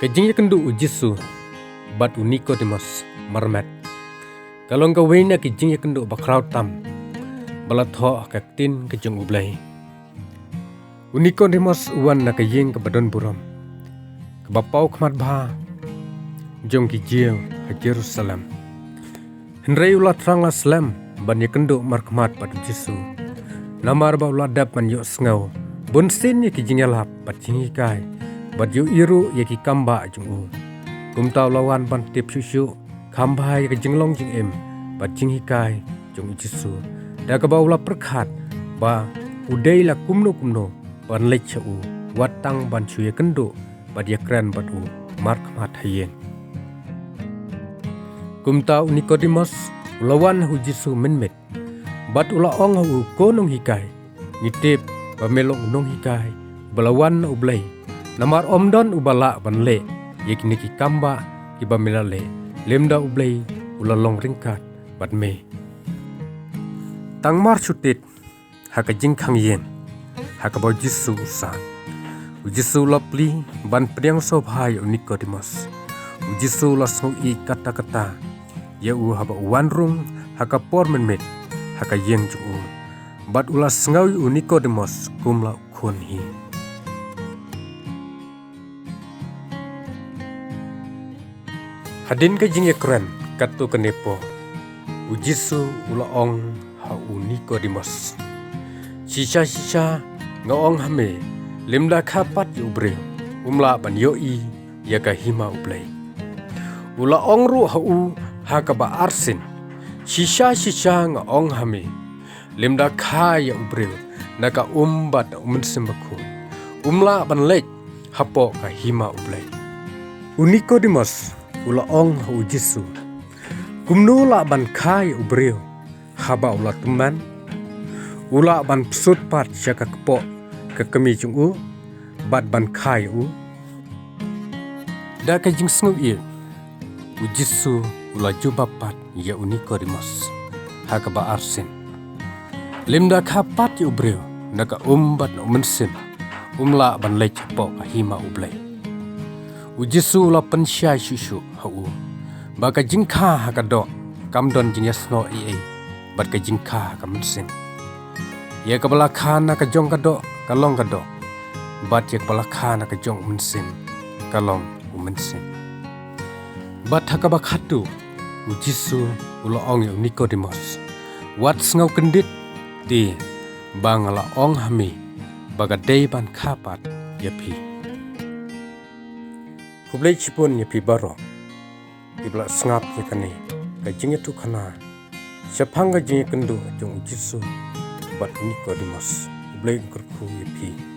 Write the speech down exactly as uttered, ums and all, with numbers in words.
Ka jingïakynduh u Jisu bad u Nikodimos marmet ka long kawei na ki jingïakynduh bakhraw tam ba la thoh ha ka ktien ka jong U Blei. U Nikodimos u wan na ka ïing kaba don burom, kaba paw khmat bha jong ki Jiw ha Jerusalem. Hynrei u la thrang la slem ban ïakynduh markhmat bad u Jisu, namar ba u la dep ban ïohsngew bunsien ïa ki jingïalap bad jinghikai, bad ïohi ruh ïa ki kambah jong u. Kumta u la wan ban tip shuh shuh kham bha ïa ka jinglong jingim bad jinghikai jong u Jisu, da kaba u la pyrkhat ba u dei la kumno kumno ban leit sha u, wat tang ban shu ïakynduh bad ïakren bad u markhmat ha ïing. Kumta u Nikodimos u la wan ha u Jisu mynmiet, bad u la ong ha u, "Ko Nonghikai, ngi tip ba me long u nonghikai ba la wan na U Blei, namar ym don uba lah ban leh ïa kine ki kambah kiba me la leh, lymda U Blei u la long ryngkat bad me." Tang mar shu tied ha ka jingkhang ïing ha kaba u Jisu u sah, u Jisu u la plie ban pdiang sngewbha ïa u Nikodimos. U Jisu u la sngew ïeit katta katta ïa u haba u wan rung ha ka por mynmiet ha ka ïing jong u, bad u la sngew ïa u Nikodimos kum la u khun hi. Hadien ka jingïakren katto katne por, u Jisu u la ong ha u Nikodimos, "Shisha shisha nga ong ha me, lymda kha pat ïa u briew, um lah ban ïohi ïa ka hima U Blei." U la ong ruh ha u ha kaba arsien, "Shisha shisha nga ong ha me, lymda kha ïa u briew na ka um bad na u Mynsiem Bakhuid, um lah ban leit hapoh ka hima U Blei." U Nikodimos u la ong ha u Jisu, "Kumno lah ban kha ïa u briew haba u la tymmen? U lah ban psut pat sha ka kpoh ka kmie jong u bad ban kha ïa u?" Da ka jingsngew ïeit, u Jisu u la jubab pat ïa u Nikodimos ha kaba arsien, "Lymda kha pat ïa u briew na ka um bad na u mynsiem, um lah ban leit hapoh ka hima U Blei." U Jisu u la pynshai shuh shuh ha u ba ka jingkha ha ka doh kam don jingïasnoh ei ei bad ka jingkha ha ka mynsiem. Ïa kaba la kha na ka jong ka doh ka long ka doh, bad ïa kaba la kha na ka jong u mynsiem ka long u mynsiem. Bad ha kaba khatduh, u Jisu u la ong ïa u Nikodimos, "Wat sngew kyndit te ba nga la ong ha me ba ka dei ban kha pat ïa phi." Khublei shibun ïa phi baroh kiba la sngap ïa kane ka jingïathuhkhana shaphang ka jingïakynduh jong u Jisu bad u Nikodimos. U Blei un kyrkhu ïa phi.